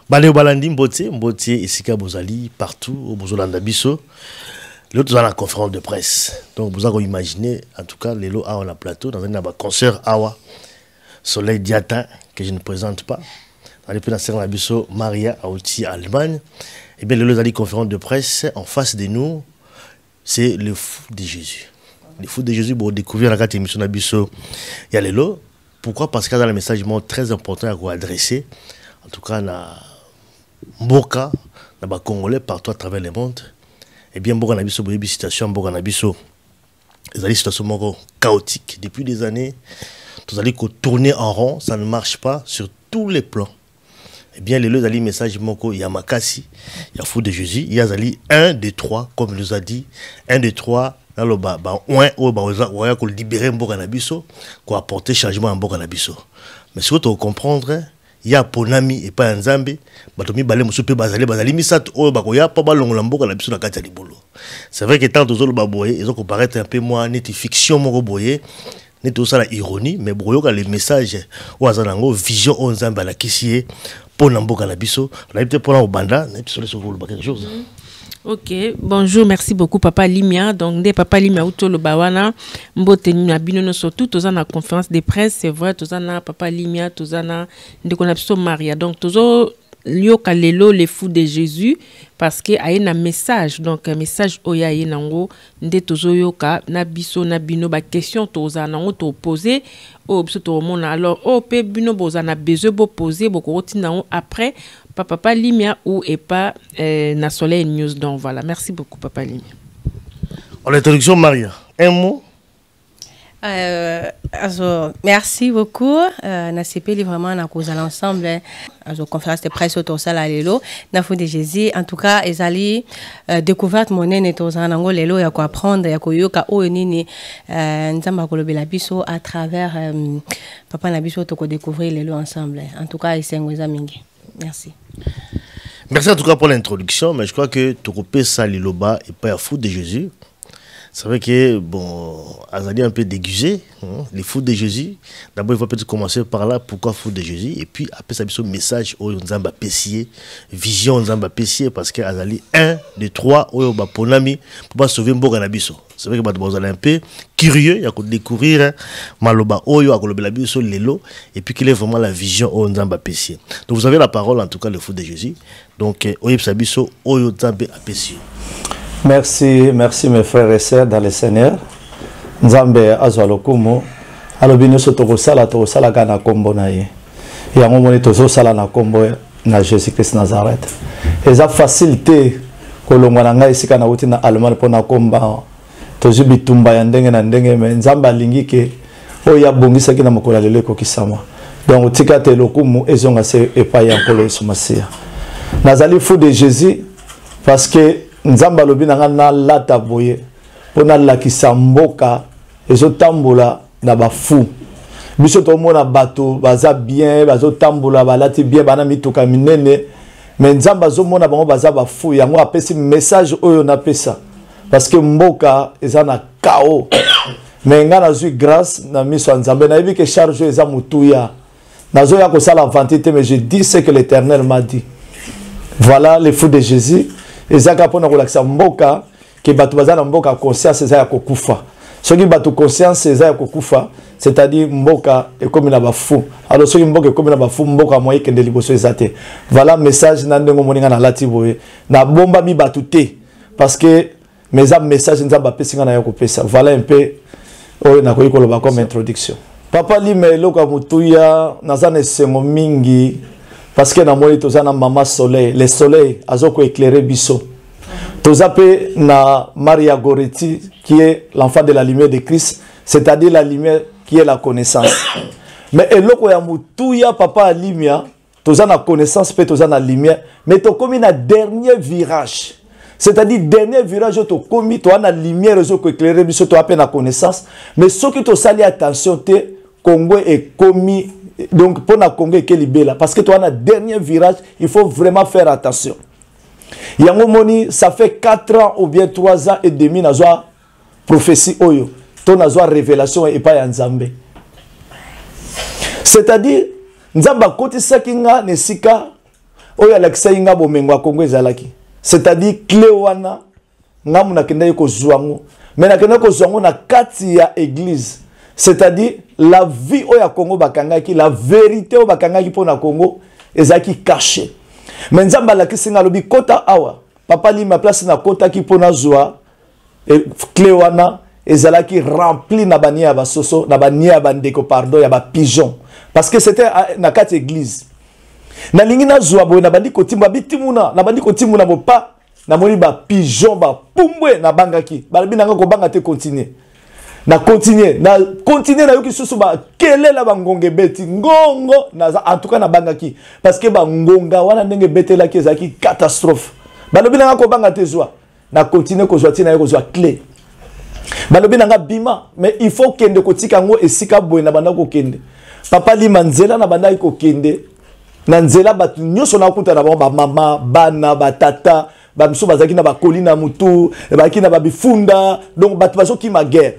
Bandeko balandi, mbote mbote esika bozali partout oyo bozolanda biso. Lelo toza na conférence de presse, donc boza koimaginer. En tout cas, lelo awa na plateau nazali na baconcert awa, Soleil Diata, que je ne présente pas, nazali mpe na sere na biso Maria, auti Allemagne. Et bien, lelo ezali conférence de presse. En face de nous, c'est le fou de Jésus. Le fou de Jésus, bodécouvrir na kati émission na biso ya lelo. Pourquoi? Parce qu'aza na message moko très important ya koadresser, en tout cas na mboka, na bacongolais partout à travers le monde. Et bien, mboka na biso, boyebi situation ya mboka na biso, ezali situation moko chaotique depuis des années. Tozali kotourner en rond, ça ne marche pas sur tous les plans. Et bien, lelo ezali message moko ya makasi ya fou de Jésus. Ye azali un de trois, comme il nous a dit, un de trois, naloba baoin oyo baoya kolibérer mboka na biso, koapporter changement ya mboka na biso. Mais sikoyo tokocomprendre, ye aponami epai ya Nzambe. Bato mibale mosusu mpe bazali misato oyo bakoya mpo balongola mboka na biso na kati ya libulu. C'est vrai que tant tozoloba boye, ezokoparaître un peu mwa neti fiction moko boye, neti tosala ironie, mais bokoyoka le message oyo aza nango, vision oyo Nzambe alakisi ye mpo na mboka na biso. Nayebi te, mpona kobanda, nayebi solo soki koloba quelque chose. Ok, bonjour, merci beaucoup Papa Limia. Donc, nde Papa Limia utoloba wana, mbote na bino no surtout toza na conférence de presse, c'est vrai, toza na Papa Limia, toza na ndeko na biso Maria. Donc tozo yoka lelo le fou de Jésus parce que aye na message. Donc un message oyo aye nango nde tozoyoka na biso na bino. Ba question tozala nango, topose oyo biso tokomona. Alors oyo mpe bino bozala na besoin bopose, bokokotinda yango après pa Papa Limia ou et pas na Soleil News. Donc voilà, merci beaucoup Papa Limia. En introduction, Maria, un mot. Also, merci beaucoup. Nasepeli vraiment na kozala ensemble. Also, conférence de presse tosala lelo na fou de Jésus. En tout cas, ezali découverte monene tozala nango lelo ya koapprendre, ya koyoka oyo nini Nzambe akolobela biso à travers papa na biso tokodécouvrir lelo ensemble. En tout cas, esengo eza mingi. Merci. Merci en tout cas pour l'introduction, mais je crois que tokopesa liloba epai ya fou de Jésus. C'est vrai que, bon, azali un peu déguisé, hein, les fous de Jésus. D'abord, il faut peut-être commencer par là, pourquoi fou de Jésus? Et puis, après ça, ce message, oyo Nzambe apesi ye, vision Nzambe apesi ye, parce que azali un de trois, oyo baponami, pour pas sauver mboka na biso. C'est vrai que bato bazali un peu curieux, ya découvrir, hein, maloba oyo, akolobela biso lelo, et puis quelle est vraiment la vision oyo Nzambe apesi ye. Donc, vous avez la parole, en tout cas, le fou de Jésus. Donc, oyo biso, oyo Nzambe apesi ye. Merci, merci mes frères et sœurs dans le Seigneur. Nzambe azwa lokumu. Alobi nyonso tokosala, tokosalaka na nkombo na ye. Yango moni tozosala na nkombo na Jésus Christ Nazareth. Eza facile te kolongwa na ngai esika nauti na Allemagne mpo na komba. Tozwi bitumba ya ndenge na ndenge, mais Nzambe alingi ke oyo abongisaki na mokolo ya lelo ekokisama. Donc tika te lokumu ezonga se epai ya Nkolo Yesu Masiya. Nazali fou de Jésus parce que Nzambe alobi na ngai nalata boye mpo nalakisa mboka ezotambola na bafu. Biso tomona bato baza bien, bazotambola, balati bien, bana mituka minene, mais Nzambe azomona bango baza bafu. Yango apesi message oyo napesa parce que mboka eza na chaos, mais ngai nazwi grâce na miso ya Nzambe. Nayebi ke charge oyo eza motuya. Nazoya kosala aventure te, mais je dis ce que l'Éternel m'a dit. Voilà le fou de Jésus. Ezaka mpona kolakisa mboka ke bato baza na mboka, conscience eza ya kokufa. Soki bato conscience eza ya kokufa, c'est-à-dire mboka ekomi na bafu. Alors soki mboka ekomi na bafu, mboka moye ekende liboso eza te. Voilà message na ndenge omoni nga nalati boye. Nabombami bato te parce que mais eza message Nzambe apesi nga na ya kopesa. Voilà un peu oyo nakoki koloba comme introduction. Papa Lima, eloko ya motuya, naza na esengo mingi parce que namoni toza na mama Soleil. Le soleil azokoéclaire biso. Toza mpe na Maria Goretti, qui est l'enfant de la lumière de Christ, c'est-à-dire la lumière qui est la connaissance. Mais eloko ya motuya, papa Alimia, toza na connaissance mpe toza na lumière, mais tokomi na dernier virage, c'est-à-dire dernier virage oyo tokomi, toza na lumière ezokoéclaire biso, toza mpe na connaissance, mais soki tosali attention te, Congo ekomi, donc mpo na Congo eke libela, parce que toza na dernier virage. Il faut vraiment faire attention. Yango moni, ça fait 4 ans ou bien 3 ans et demi nazwa prophétie oyo to nazwa révélation epai ya Nzambe, c'est-à-dire Nzambe akotisaki nga na esika. Oyo alakisaki nga bomengo ya Congo ezalaki, c'est-à-dire clé wana ngambo nakendaki kozwa yango, mais nakendaki kozwa yango na kati ya église, c'est-à-dire la vie oyo ya Congo bakangaki, la vérité oyo bakangaki mpo na Congo ezalaki caché. Mais Nzambe alakisi nga, alobi kota awa. Papa Lima, place nakotaki mpo nazwa clé wana ezalaki rempli na banie ya basoso, na banie ya bandeko, pardon, ya bapigeon, parce que c'était na kati église. Nalingi nazwa boye, nabandi kotimba bitimuna, nabandi kotimuna bopa, namoni bapigeon bapumbwe, nabangaki. Balobi nanga kobanga te, continue. Na continue, na continue, nayoki susu bakelela, bangonga ebeti ngongo. Naza, en tout cas nabangaki, parce que bangonga wana ndenge ebetelaki ezalaki catastrophe. Balobi nanga kobanga te, zwa. Na continue kozwa, ntina ye kozwa clé. Balobi nanga bima, mais il faut kende kotika yango esika boye. Na banda kokende, Papa Lima, nzela na bandaki kokende, na nzela bato nyonso nakuta na bango, bamama, bana, batata, bamisusu bazalaki na bakoli na mutu, bazalaki na babifunda, donc bato bazokima guerre.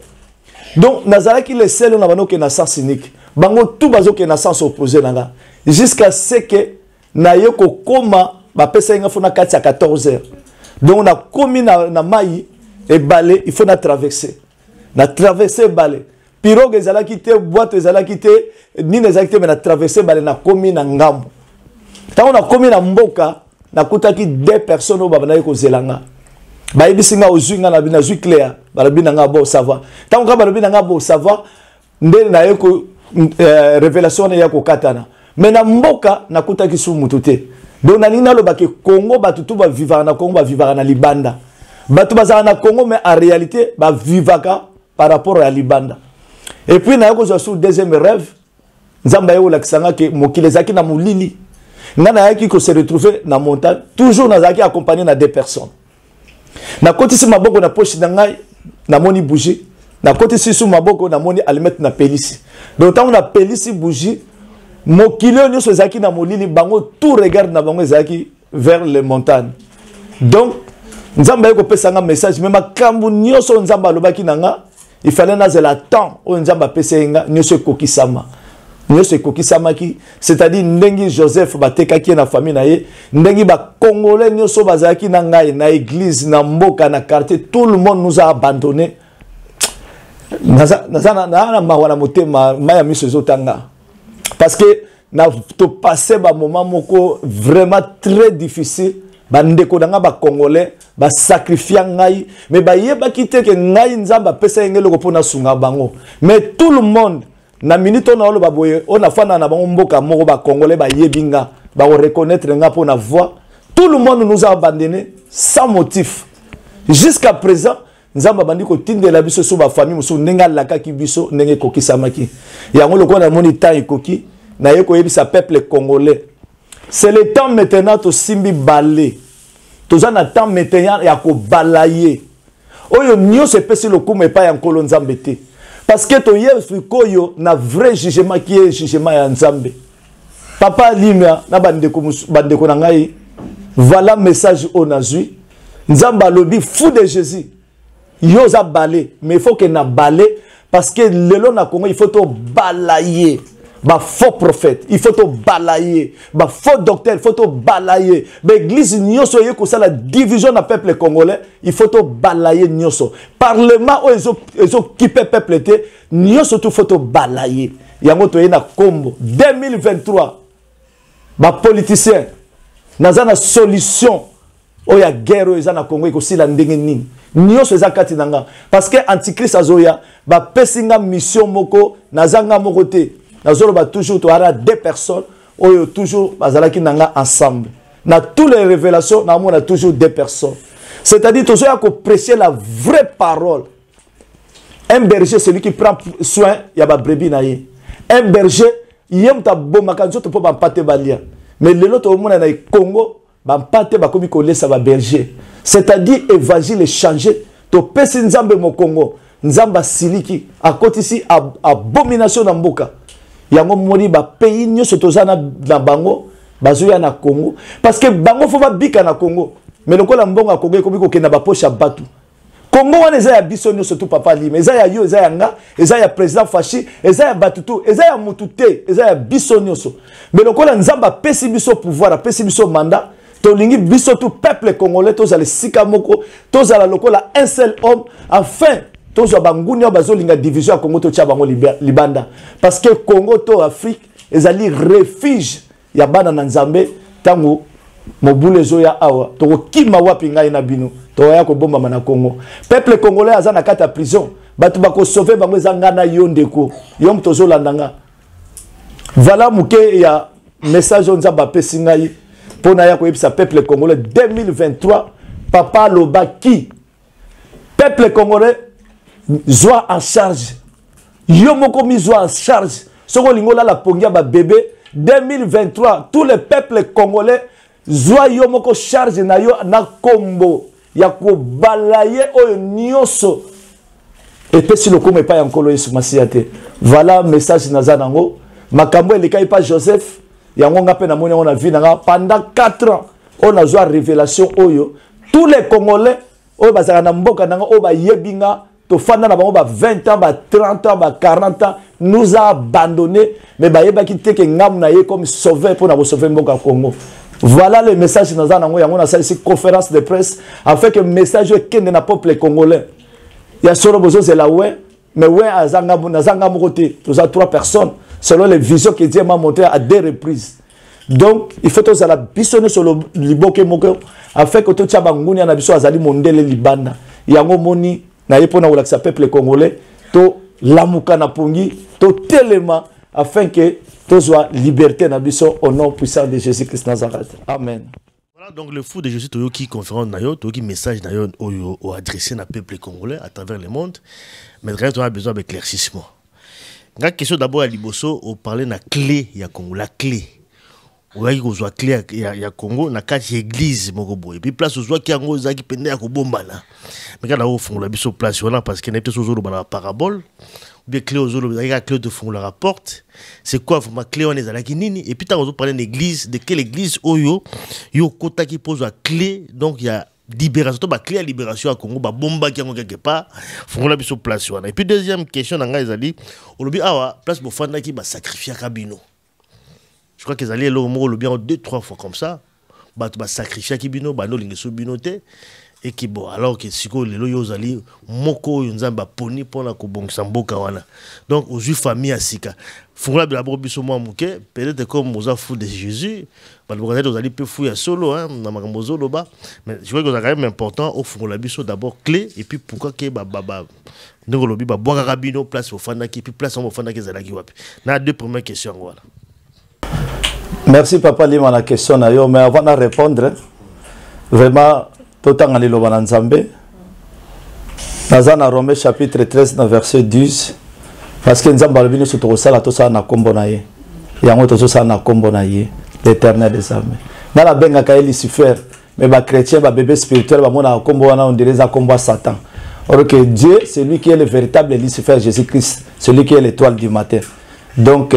Donc nazalaki le seul oyo na banda okende na sens unique, bango tout bazokende na sens opposé na nga, jusqu'à ce que naye kokóma. Bapesaki nga fo na kati ya 14 heures. Donc nakomi na mai ebale, il faut na traverser, na traverser ebale. Pirogue ezalaki te, bwato ezalaki te, nini ezalaki te, mais na traverser ebale, nakomi na ngambo. Ntango nakomi na mboka, nakutaki deux personnes oyo babandaki kozela nga. Bayebisi nga: "Ozwi?" Nga nabi: "Nazwi clé." Balobi na nga: "Bon, ça va." Ntango kaka balobi na nga: "Bon, ça va", nde naye ko révélation wana eya kokatana. Mais na mboka nakutaki su mutu te. Donc nalingi nalobaki, Congo, bato tu bavivaka na Congo, bavivaka na libanda. Bato bazalaka na Congo, mais en réalité bavivaka par rapport ya libanda. Et puis naye kozwa su deuxième rêve. Nzambe aye kolakisa nga ke mokili ezalaki na molili. Nga nayaki kose retrouver na montagne. Toujours nazalaki accompagné na deux personnes. Nakotisi maboko na poche na ngai, namoni bougie. Nakotisi su maboko, namoni allumette, napelisi. Donc ntango napelisi bougie, mokili oyo nyonso ezalaki na molili, bango tout regard na bango ezalaki vers les montagnes. Donc Nzambe aye kopesa nga message, mais makambo nyonso oyo Nzambe alobaki na nga, il fallait nazela temps oyo Nzambe apesa ye nga, nyonso ekokisama. Nyonso ekokisamaki, c'est-à-dire ndenge Joseph batekaki ye na famille na ye, ndenge bacongolais nyonso bazalaki na ngai na église, na mboka, na quartier, tout le monde nous a abandonné. Naza na mawa na motema, mai ya miso ezotanga, parce que na topasse bamoment moko vraiment très difficile. Bandeko na nga bacongolais basacrifia ngai, mais bayebaki te ke ngai Nzambe apesa ye ngai eloko mpo nasunga bango. Mais tout le monde, na minute oyo naoloba boye, oyo nafanda na bango mboka moko, bacongolais bayebi nga, bakoreconnaître nga mpo na voix. Tout le monde nous a abandonné sans motif. Jusqu'à présent, Nzambe abandi kotindela biso so bafamille mosusu ndenge alakaki biso, ndenge ekokisamaki yango. Lokola namoni temps ekoki, naye koyebisa peuple congolais: c'est le temps maintenant. Tosimbi balai, toza na temps maintenant ya kobalayer oyo nyonso epesi lokumu epai ya Nkolo Nzambe te, parce que toye sikoyo na vrai jugement, qui est jugement ya Nzambe. Papa Limia na bandeko, bandeko na ngai, voilà message oyo nazwi. Nzambe alobi: "Fou de Jésus, yo oza balai, mais il faut que na balai, parce que lelo na Congo il faut tobalayer bafaux prophète, il faut tobalayer bafaux docteur, il faut tobalayer baéglise nyonso oye kosala division na peuple congolais, il faut tobalayer nyonso, parlement oyo ezokipe peuple te, nyonso tu faut tobalayer yango." Toye na kombo 2023. Bapoliticien, naza na solution oyo ya guerre oyo eza na Congo ekosila ndenge nini. Nyonso eza kati na nga, parce que antichrist azoya. Bapesi nga mission moko, naza nga moko te. Nazoloba toujours, toyala deux personnes oyo toujours bazalaki na nga ensemble. Na toutes les révélations, naomona toujours deux personnes, c'est-à-dire tozoya koprêcher la vraie parole. Un berger, celui qui prend soin ya babrebis na ye. Un berger, ye moto abomaka nzoto mpo bampate balia. Mais lelo tomona na Congo, bampate bakomi kolesa baberger, c'est-à-dire évangile echangé. Topesi Nzambe mokongo, Nzambe asiliki, akotisi abomination na mboka. Yango moni bapays nyonso toza na bango bazoya na Congo, parce que bango faut babika na Congo. Mais lokola mbongo ya Congo ekomi kokende na bapoche ya bato, Congo wana eza ya biso nyonso tu, papa Lima. Eza ya yo, eza ya nga, eza ya président Fashi, eza ya bato tu, eza ya mutu te, eza ya biso nyonso. Mais lokola Nzambe apesi biso pouvoir, apesi biso mandat, tolingi biso tu peuple congolais tozala esika moko, tozala lokola un seul homme, afin tozwa banguni oyo bazolinga division ya Congo, totia bango libanda, parce que Congo to Afrique ezali refuge ya bana na Nzambe. Ntango mobulu ezoya awa, tokokima wapi? Ngai na bino tokoya kobombama na Congo. Peuple congolais aza na kati ya prison, bato bakosauve bango eza ngai na yo, ndeko. Yo moto ozolanda nga, voilà moke ya message oyo Nzambe apesi ngai mpo na ya koyebisa peuple congolais. 2023, papa alobaki: peuple congolais, zwa en charge yo moko, mizwa en charge. Soki olingi olala pongi ya babebe, 2023, tous les peuples congolais, zwa yo moko charge na yo na nkombo ya kobala ye oyo nyonso epesi lokumu epai ya Nkolo Yesu Masiya te. Voilà message naza nango. Makambo elekaki pa Joseph, yango nga mpe namoni yango na vie na nga pendant 4 ans oyo nazwa révélation oyo. Tous les Congolais oyo bazalaka na mboka na nga, oyo bayebi nga, tofanda na bango ba 20 ans, ba 30 ans, ba 40 ans, nous a abandonné, mais bayebaki te ke ngamu na ye comme sauveur mpo na kosauve mboka Congo. Voilà le message naza nango. Yango nasalisi conférence de presse afin que message oyo ekende na peuple congolais. Ya solo, bozozela we, mais we naza nga moko te, toza trois personnes selon les visions que Dieu m'a montré à deux reprises. Donc il faut tozala biso nyonso liboke moko afin que totia bangunia na biso azali mondele libanda. Yango moni na ye mpona kolakisa peuple congolais tolamuka na pongi, totelema afin que tozwa liberté na biso au nom puissant de Jésus Christ Nazareth. Amen. Voilà, donc le fou de Jésus, toyoki conférence na yo, toyoki message na yo oyo adressé na peuple congolais à travers le monde. Mais tu as besoin d'éclaircissement. Nga question d'abord ya liboso, oparle na clé ya Congo, la clé. Oyaki kozwa clé ya Congo na kati ya église moko boye. Puis place ozwaki yango ezalaki pende ya kobombana. Mais kaka ofungola biso place wana, parce que nayebi te soki ozoloba na parabole ou bien clé ozoloba ezalaki kaka clé tofungolaka porte. C'est quoi vraiment clé wana, ezalaki nini? Et puis ntango ozoparle na église, de quelle église oyo yo okotaki mpo ozwa clé donc ya libération, to baclé ya libération ya Congo babombaki yango quelque part? Fungola biso place wana. Et puis deuxième question na ngai ezali, olobi awa place bofandaki basacrifiaka bino. Je crois que ezali eloko moko olobi yango deux trois fois comme ça, bato basacrifiaki bino, bando olingi so bino te eki. Bon, alors que sikoyo lelo yo ozali moko oyo Nzambe aponi mpona kobongisa mboka wana, donc ozwi famille ya sika. Fungola d'abord biso mwa moke. Peut-être comme oza fou de Jésus, bato bokanisa ozali mpe fou ya solo, hein, na makambo ozoloba. Mais je crois que ozala quand même important ofungola biso d'abord clé et puis pourquoi ke ndenge olobi babwakaka bino place ofandaki, puis place yango bofandaki ezalaki wapi? Na deux premières questions yango wana. Merci, papa Lima, na question na yo. Mais avant de répondre vraiment, totanga liloba na Nzambe. Naza na Romain chapitre 13 na verset 10, parce que Nzambe alobi nyonso tokosala, tosala na nkombo na ye. Yango tozosala na nkombo na ye, l'Éternel des armées. Nga nabengaka ye Lucifer, mais bachrétien, babébé spirituel, bamonaka nkombo wana, on dirait eza nkombo ya Satan, or que Dieu, c'est lui qui est le véritable Lucifer, Jésus Christ, celui qui est l'étoile du matin. Donc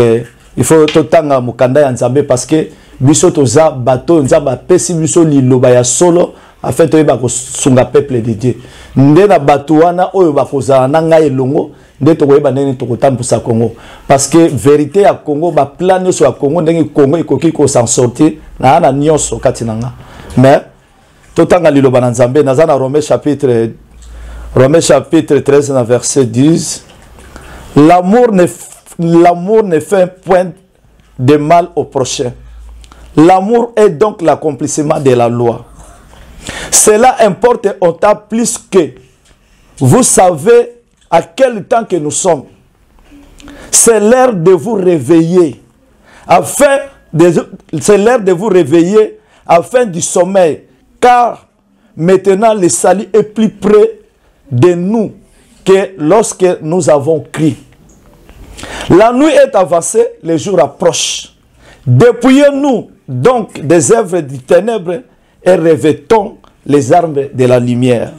il faut totanga mokanda ya Nzambe, parce que biso toza bato oyo Nzambe apesi biso liloba ya solo afin toyeba kosunga peuple de Dieu. Nde na bato wana oyo bakozala na ngai elongo nde tokoyeba ndenge tokotambusa Congo, parce que vérité ya Congo, baplan nyonso ya Congo, ndenge Congo ekoki kos'en sortir, naa na nyonso kati na nga. Mais totanga liloba na Nzambe. Naza na Romains chapitre 13 na verset 10: L'amour ne fait point de mal au prochain. L'amour est donc l'accomplissement de la loi. Cela importe autant plus que vous savez à quel temps que nous sommes. C'est l'heure de vous réveiller afin de, c'est l'heure de vous réveiller afin du sommeil, car maintenant le salut est plus près de nous que lorsque nous avons cru. La nuit est avancée, le jour approche. Dépouillez-nous donc des œuvres du ténèbre et revêtons les armes de la lumière.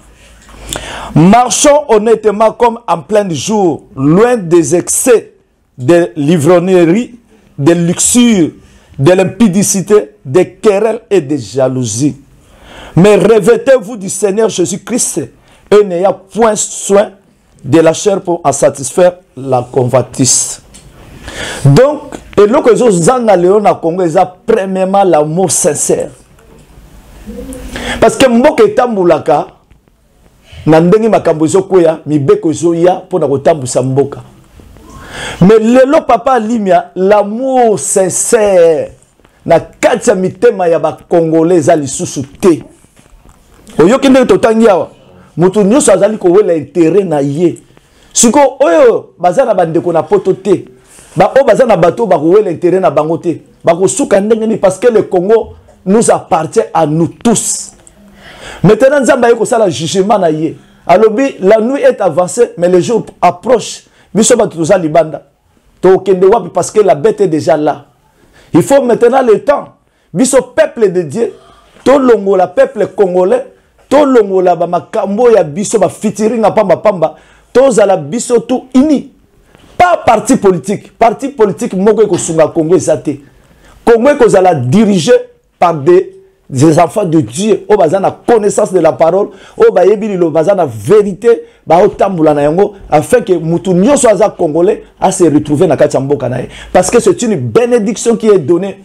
Marchons honnêtement comme en plein jour, loin des excès de l'ivrognerie, de luxure, de l'impudicité, des querelles et des jalousies. Mais revêtez-vous du Seigneur Jésus-Christ. Et n'ayant point soin de la chair pour en satisfaire la convoitise. Donc, eloko ezozanga lelo na Congo eza premièrement l'amour sincère. Parce que mboka etambolaka na ndenge makambo ezokweya, mibeko ezoya mpo na kotambusa mboka. Mais lelo papa Alimia, l'amour sincère na kati ya mitema ya ba Congolais eza lisusu te. Oyoki ndenge totangi awa, moto nyonso azali kowela intérêt na ye. Sikoyo oyo baza na bandeko na poto te, ba oyo baza na bato bakowela intérêt na bango te, bakosuka ndenge nini? Parce que le Congo nous appartient à nous tous. Maintenant Nzambe aye kosala jugement na ye, alobi la nuit est avancée mais le jour approche. Biso bato toza libanda, tokende wapi? Parce que la bête est déjà là. Il faut maintenant le temps biso peuple de Dieu tolongola peuple congolais, tolongola ba makambo ya biso ba featuring pamba pamba, tozala biso tout uni. Pas parti politique, parti politique moko ekosunga Congo eza te. Congo ekozala dirigé par des enfants de Dieu oyo baza na connaissance de la parole, oyo bayebi liloba, baza na vérité, baotambola na yango afin que mutu nyonso aza congolais a se retrouver na kati ya mboka na ye. Parce que c'est une bénédiction qui est donnée.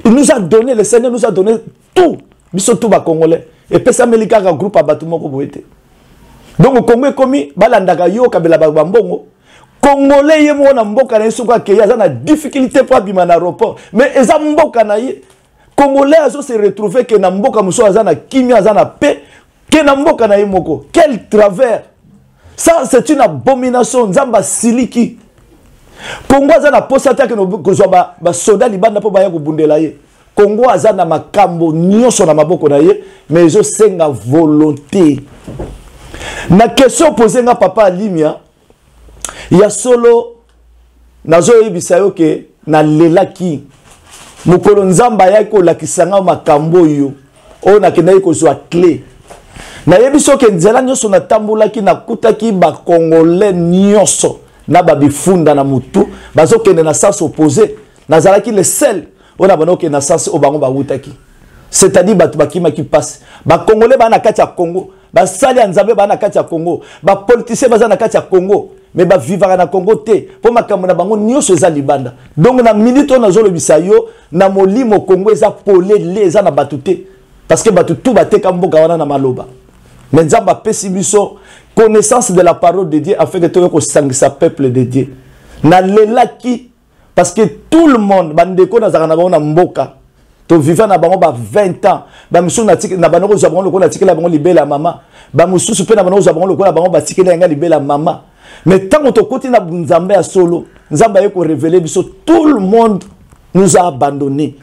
Il nous a donné, le Seigneur nous a donné tout, biso tout ba congolais. Epesameli kaka groupe ya bato moko boye te. Donc Congo ekomi balandaka yo kabela ba mbongo. Congolais ye moko na mboka na ye soki akei aza na difficulté po abima na aéroport, mais eza mboka na ye. Congolais azo se retrouver ke na mboka mosusu aza na kimia, aza na paix ke na mboka na ye moko. Quel travers! Ça c'est une abomination. Nzambe asiliki. Congo aza na posa te akende kozwa basoda libanda mpo baya kobundela ye. Congo aza na makambo nyonso na maboko na ye, mais ezosenga volonté. Na question posé nga papa Alimia, ya solo nazoyebisa yo ke nalelaki mokolo Nzambe ayaki kolakisa nga makambo oyo, oyo nakendaki kozwa clé. Nayebi soki nzela nyonso natambolaki, nakutaki bakongolais nyonso na babifunda na mutu bazokende na sens opposé. Nazalaki le seul oyo na banda kokende na sens oyo bango bawutaki, c'est-à-dire bato bakimaki mpasi. Bakongolais baa na kati ya Congo, basali ya Nzambe baa na kati ya Congo, bapoliticien baza na kati ya Congo, mais bavivaka na Congo te mpo makambo na bango nyonso eza libanda. Donc na minute oyo nazolobisa yo na molimo, Congo eza polele, eza na bato te, parce que bato tu bateka mboka wana na maloba. Mais Nzambe apesi biso connaissance de la parole de Dieu afin que toya kosangisa peuple de Dieu. Nalelaki parce que tout le monde bandeko nazalaka na bango na mboka, toviva na bango ba 20 ans, bamosusu na banda kozwa bango lokola natikela bango libela ya mama, bamosusu mpe na banda kozwa bango lokola bango batikela yanga libela ya mama. Mais ntango tokoti na Nzambe ya solo, Nzambe aye korévéler biso, tout le monde nous a abandonné.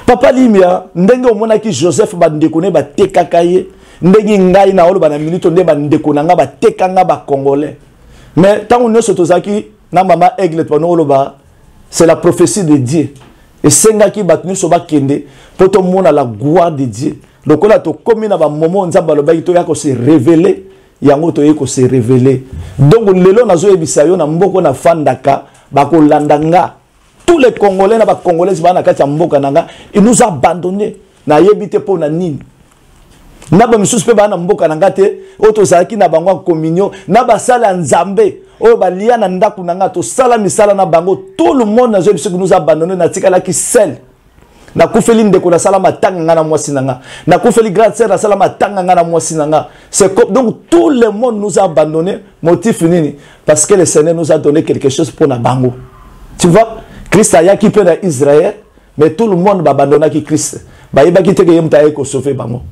Papa Limia, ndenge omonaki Joseph bandeko ne batekaka ye, ndenge ngai na oloba na minute nde bandeko na nga bateka nga bacongolais. Mais ntango nyonso tozalaki na mama Aigle, tobanda koloba c'est la prophétie de Dieu. Esengaki bato nyonso bakende mpo tomona la gloire de Dieu. Lokola tokomi na bamomo Nzambe alobaki toya kose révéler, yango toyei kose révéler. Donc lelo nazoyebisa yo na mboka nafandaka, bakolanda nga tous les Congolais na bacongolais baa na kati ya mboka na nga, il nous a abandonné. Nayebi te mpo na nini. Na bamisusu mpe baa na mboka na nga te, oyo tozalaki na bango ya communion, na basala ya Nzambe oyo balia na ndako na nga, tosala misala na bango, tout le monde nazoyebi soki nous abandonné. Natikalaki seul. Nakufeli ndeko, nasala matanga nga na mwasi na nga. Nakufeli grande sœur, nasala matanga nga na mwasi na nga. C'est comme, donc tout le monde nous a abandonné. Motif nini? Parce que le Seigneur nous a donné quelque chose pour na bango. Tu vois, Christ ayaki mpe na Israël, mais tout le monde babandonaki Christ, bayebaki te ke ye moto ayaki kosauver bango.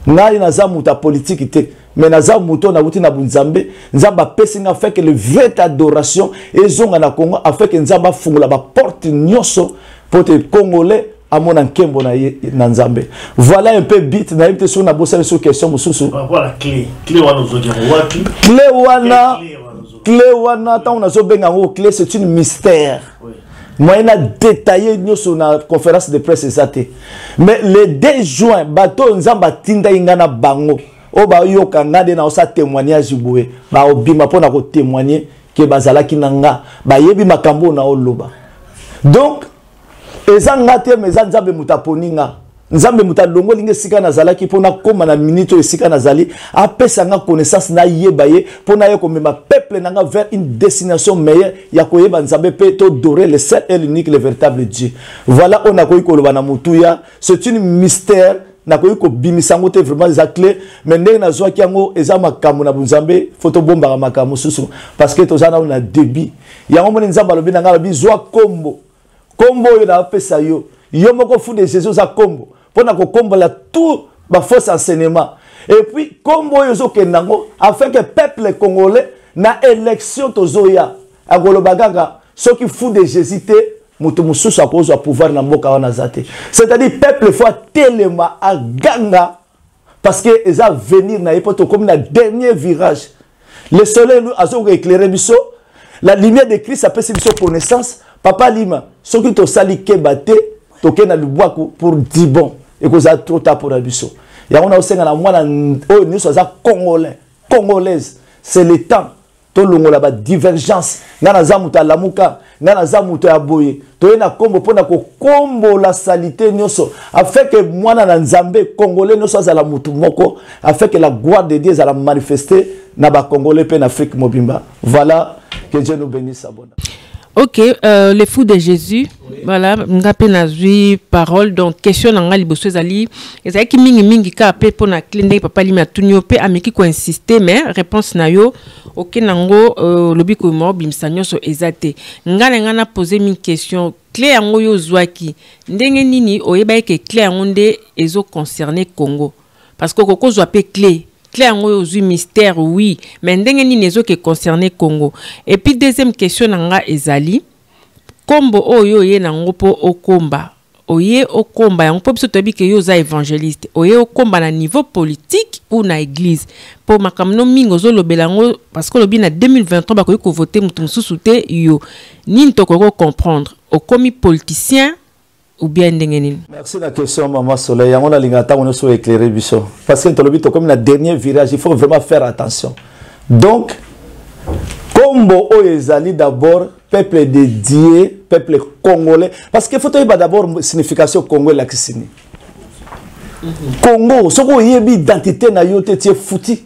Ngai naza moto ya politike te, mais naza moto nauti na bunzambe. Nzambe apesi nga afin que le vrai adoration ezonga na Congo, afin que Nzambe afungola baporte nyonso po te congolais amona nkembo na ye na Nzambe. Voilà un peu bit. Nayebi te soki nabosani so question mosusu. Voilà, clé clé wana ozwaki yango wapi? Clé wana, clé wana, ntango nazobenga yango clé, c'est une mystère. Moyen na détailler nyonso na conférence de presse eza te. Mais le 2 juin, bato oyo Nzambe atindaki ngai na bango, oyo bayoka nga nde naosa témoignage boye, baobima mpo na kotémoigner ke bazalaki na nga, bayebi makambo oyo naoloba. Donc eza nga te, mais eza Nzambe moto aponi nga. Nzambe moto alongoli nga esika nazalaki mpo nakóma na minute oyo esika nazali, apesa nga connaissance, nayeba ye mpo naye komema peuple na nga vers une destination meilleure ya koyeba Nzambe mpe toadorer le seul et l'unique, le véritable Dieu. Voilà oyo nakoki koloba na motuya. C'est une mystère, nakoki kobimisa yango te. Vraiment eza clé, mais ndenge nazwaki yango eza makambo na bonzambe. Faut tobombaka makambo mosusu parce que toza nano na début. Yango moni Nzambe alobi na ngai, alobi: "Zwa kombo, kombo oyo napesa yo." Yo moko Fou de Jésus oza kombo mpona kokombola tout bafausse enseignement. Et puis kombo oyo ozokende yango afin que peuple congolais na élection tozoya akoloba kaka soki Fou de Jésus te, moto mosusu akozwa pouvoir na mboka wana aza te. C'est-à-dire peuple faut atelema, aganga, parce que eza avenir na ye, mpo tokomi na dernier virage. Le soleil azokoéclaire biso, la lumière de Christ apesi biso connaissance. Papa Lima, soki tosali keba te, tokei na lubwaku pour du bon, ekozala trop tard mpona biso. Yango naosenga na mwana oyo nyonso aza Congolais, Congolaise, c'est le temps tolongola badivergence. Ngai naza moto alamuka, ngai naza moto ya boye. Toye na nkombo mpona kokombola saleté nyonso afin que mwana na Nzambe Congolais nyonso azala motu moko, afin que la gloire de Dieu ezala manifeste na Bacongolais mpe na Afrique mobimba. Voilà, que Dieu nous bénisse abona. Ok, le Fou de Jésus, oui. Voilà, nga pe nazwi parole. Donc question na nga liboso ezali, ezalaki mingi mingi kaka mpe mpona clé ndenge papa Limi atuni yo mpe ameki koinsiste, mais réponse na yo oke nango, olobi koyoma obimisa nyonso eza te. Nga na nga na pose mingi question: clé yango yo ozwaki ndenge nini? Oyebaki ke clé yango nde ezoconcerne Congo? Parce que okokozwa mpe clé, clé yango oyo ozwi mystère, oui, mais ndenge nini ezoke concerne Congo? Et puis deuxième question na nga ezali nkombo oyo oye nango mpo okomba, oye okomba yango mpo biso toyebi ke yo oza évangéliste. Oye okomba na niveau politique ou na église? Mpo makambo no mingi ozolobela yango, parce que olobi na 2023 bakoki kovote moto mosusu te. Yo nini tokoki kocomprendre? Okomi politicien ou bien ndenge nini? Merci na question, mama Soleil. Yango nalingaka ntango nyonso éclairer biso, parce que tolobi tokomi na dernier virage, il faut vraiment faire attention. Donc kombo oyo ezali d'abord peuple de Dieu, peuple congolais, parce que faut toyeba d'abord signification Congo elakisi nini. Congo, soki oyebi identité na yo te, tie futi.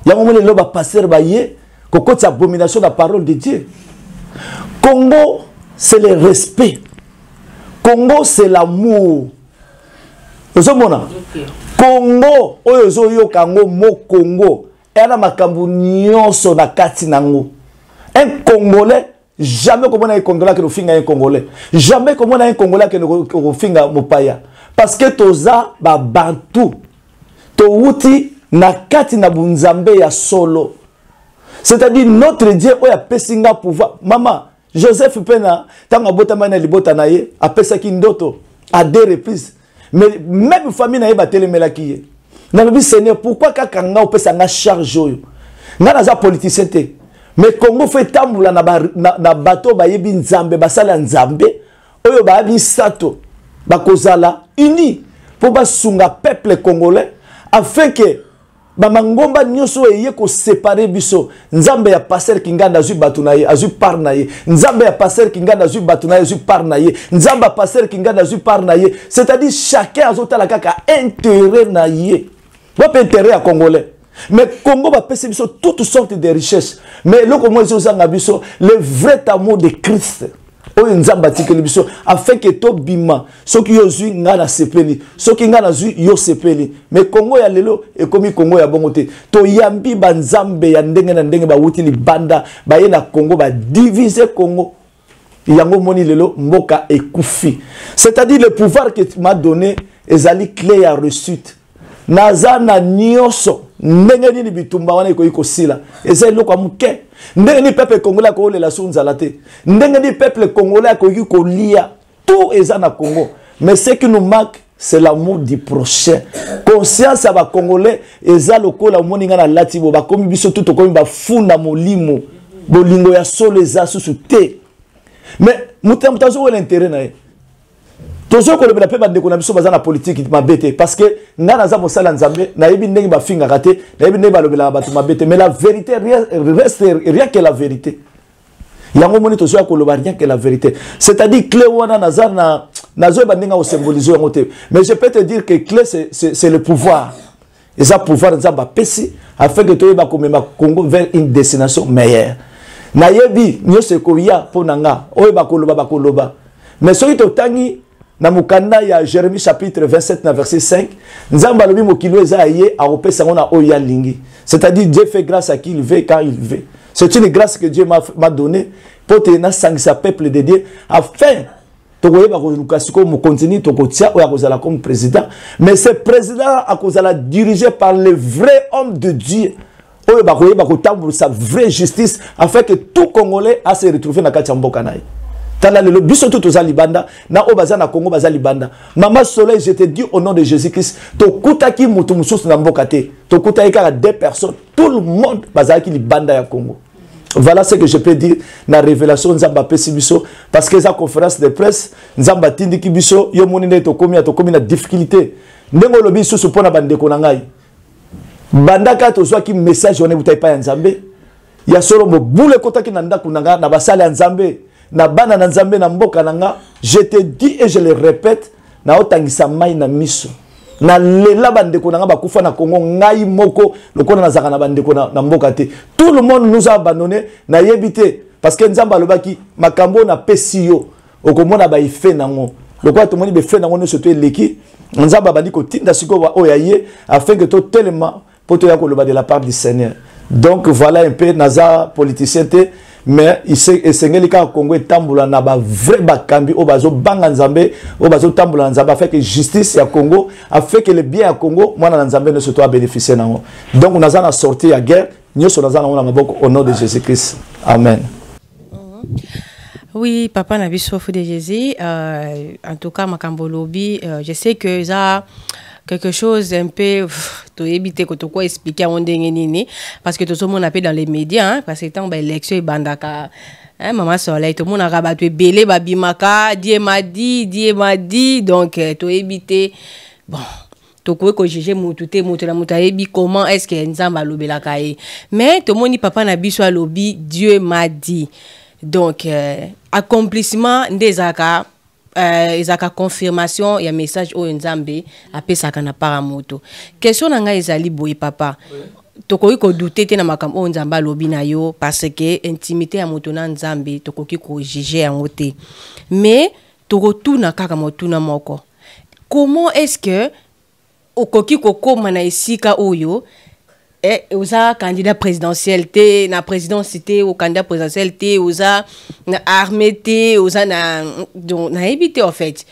Yango moni lelo bapasteur baye kokotisa abomination na parole de Dieu. Congo, c'est le respect. Congo, c'est l'amour. Ozomona, okay. Congo oyo ozoyoka yango mo Congo eya na makambo nyonso na kati nango. Un Congolais, jamais komona ye Congolais akende kofinga ye Congolais, jamais komona ye Congolais akende kofinga mopaya, parce que toza babantu, towuti na kati na bunzambe ya solo, c'est-à-dire notre Dieu oyo apesi nga pouvoir. Mama Joseph mpe na ntango abotamaki na libota na ye, apesaki ndoto à deux reprises, mais même famille na ye batelemelaki ye. Nalobi: "Seigneur, pourquoi kaka nga opesa nga charge oyo? Nga naza politicien te, mais Congo faut etambola na bato bayebi Nzambe, basala ya Nzambe oyo bayebi misato, bakozala uni mpo basunga peuple congolais, afin que bamangomba nyonso oyo eye kosepare biso. Nzambe ya pasteur Kinganda azwi bato na ye, azwi part na ye. Nzambe ya pasteur Kinganda azwi bato na ye, azwi part na ye. Nzambe ya pasteur Kinganda azwi part na ye." C'est-à-dire chacun azotala kaka intérêt na ye, wape intérêt ya Congolais? Mais Congo bapesi biso toutes sortes de richesses, mais eloko moko ezozanga biso, le vrai amour de Christ oyo Nzambe atikeli biso, afin que tobima. Soki yo ozwi, ngai nasepeli; soki ngai nazwi, yo sepeli. Mais Kongo ya lelo ekomi Kongo ya bongo te. Toyambi banzambe ya ndenge na ndenge, bawuti libanda, baye na Kongo, badivise Kongo. Yango moni lelo mboka ekufi. C'est-à-dire le pouvoir que tu m'as donné ezali clé ya réussite. Naza na nyonso. Ndenge nini bitumba wana ekoki kosila? Eza eloko ya moke. Ndenge nini peuple congolais akokolela so nzala te? Ndenge nini peuple congolais akoki kolia? Tout eza na Congo, mais ce qui nous manque, c'est l'amour du prochain. Conscience ya Bacongolais eza lokola omoni ngai nalati bo, bakomi biso tu tokomi bafunda molimo, bolingo ya solo eza susu te. Mais moto ya moto azowela intérêt na ye. Tozoki kolobela mpe bandeko na biso baza na politike mabe te, parce que ngai naza mosala Nzambe, nayebi ndenge bafingaka te, nayebi ndenge balobelaka bato mabe te, mais la vérité reste rien que la vérité. Yango moni tozoya koloba rien que la vérité. C'est-à-dire clé wana naza na Nazoyeba ndenge akosymbolize yango te, mais je peux te dire que clé, c'est le pouvoir. Eza pouvoir Nzambe apesi afin que toyeba komema Congo vers une destination meilleure. Nayebi nyonso ekoya mpo na nga, oyo bakoloba bakoloba, mais soki totangi na mokanda ya Jérémie chapitre 27 na verset 5, Nzambe alobi mokili oyo eza ya ye, akopesa yango na oyo alingi. C'est-à-dire, Dieu fait grâce à qui il veut, quand il veut. C'est une grâce que Dieu m'a donnée mpo te nasangisa peuple de Dieu afin tokoyeba koluka sikoyo mokonzi nini tokotia oyo akozala comme président. Mais ce président akozala dirigé par le vrai homme de Dieu oyo bakoyeba kotambolisa vraie justice afin que tout Congolais a se retrouver na kati ya mboka na ye. Tala lelo, biso tu toza libanda, na oyo baza na Congo baza libanda. Mama Soleil, je te dis au nom de Jésus Christ, tokutaki motu mosusu na mboka te, tokutaki kaka deux personnes, tout le monde bazalaki libanda ya Congo. Voilà ce que je peux dire na révélation Nzambe apesi biso, parce que eza conférence de presse Nzambe atindiki biso. Yo moni ndenge tokomi ya tokomi na difficulté, ndenge olobi lisusu mpo na bandeko na ngai. Bandaka tozwaki message wana ebuta epai ya Nzambe ya solo, mobulu ekotaki na ndako na nga, na basali ya Nzambe, na bana na Nzambe, na mboka na nga. Je te dis et je le répète, naotangisa mai na miso, nalela bandeko na nga bakufa na Congo. Ngai moko lokola nazalaka na bandeko na mboka te, tout le monde nous a abandonné. Nayebi te, parce que Nzambe alobaki makambo oyo napesi yo, okomona baeffet nango. Lokola tomoni baeffet nango nyonso to eleki, Nzambe abandi kotinda sikoyo oyo ya ye afin que totelema mpo toya koloba de la part du Seigneur. Donc voilà un peu. Naza politicien te, mais esengeli kaka Congo etambola na bavrai bakambi oyo bazobanga Nzambe, oyo bazotambola na Nzambe, afin que justice ya Congo, afin que le bien ya Congo, mwana na Nzambe nyonso to abénéficie nango. Donc naza na sortie ya guerre nyonso, naza nango na maboko au nom de Jésus Christ, amen. Oui, papa na biso Fou de Jésus, en tout cas, makambo lobi, je sais que ça quelque chose un peu toyebi te kotoko expliquer yango ndenge nini, parce que tozomona mpe dans les médias, hein, parce que ntango baélection ebandaka, hein, mama Soleil, tomonaka bato ebele babimaka: "Dieu m'a dit, Dieu m'a dit." Donc toyebi te. Bon, tokoki kojuger mutu te, moto na moto ayebi comment est ce que Nzambe alobelaka ye. Mais tomoni papa na biso alobi: "Dieu m'a dit." Donc accomplissement nde ezalaka confirmation ya message oyo Nzambe apesaka na part ya moto. Question na ngai ezali boye, papa: oui. Tokoki kodouter te na makambo oyo Nzambe alobi na yo, parce que intimité ya moto na Nzambe, tokoki kojuger yango te. Mais tokotuna kaka motuna moko: comment est ce que okoki kokóma na esika oyo oza candidat présidentiel te, na présidence te, o candidat présidentiel te, oza na armée te, oza na, donc nayebi te en fait